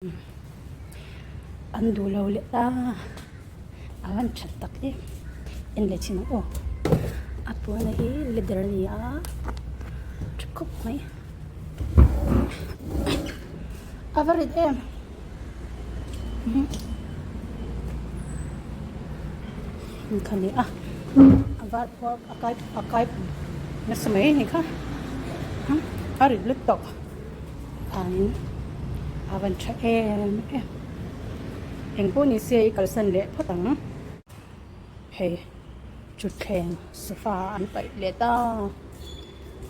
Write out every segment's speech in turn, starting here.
An duh lo leh ta a van that tak em en leh chin ang aw a puana hi leather a ni a tha khawp mai a va rit em kha ni a a var pawh a kai a kai nasa mai a ni kha a rit lutuk. Khanin a van tha em em. Eng pawh ni se i kalsan leh phawt ang. Hei thutthleng sofa an paih leh ta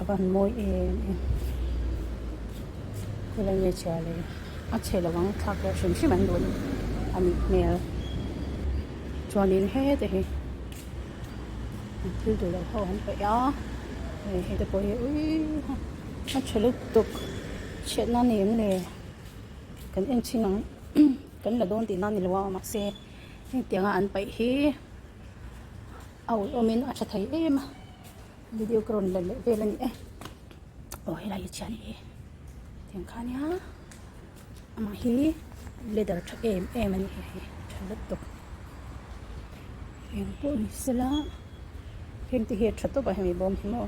a van mawi em em. Khawilai nge chhia le a chhe lo ang thlak leh hrim hrim an duh a nih hmel. Chuanin hete hi an thil duh loh ho an paih a hei hete pawh hi uii. A tha lutuk chhiatna a ni em le kan en chhin ang kan la dawn tihna a ni lo a mahse hengtianga an paih hi a awihawmin a tha thei em a video ka rawn la leh vel a ni e aw helai hi chhia a ni e tiang kha ania amah hi leather tha em em a ni hei tha lutuk eng pawh ni sela heng te hi a tha tawp a hemi bawm hi maw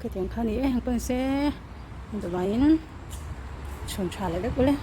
khatiang kha a ni e engpawh ni se duhaiin chhun tha leh vek ule.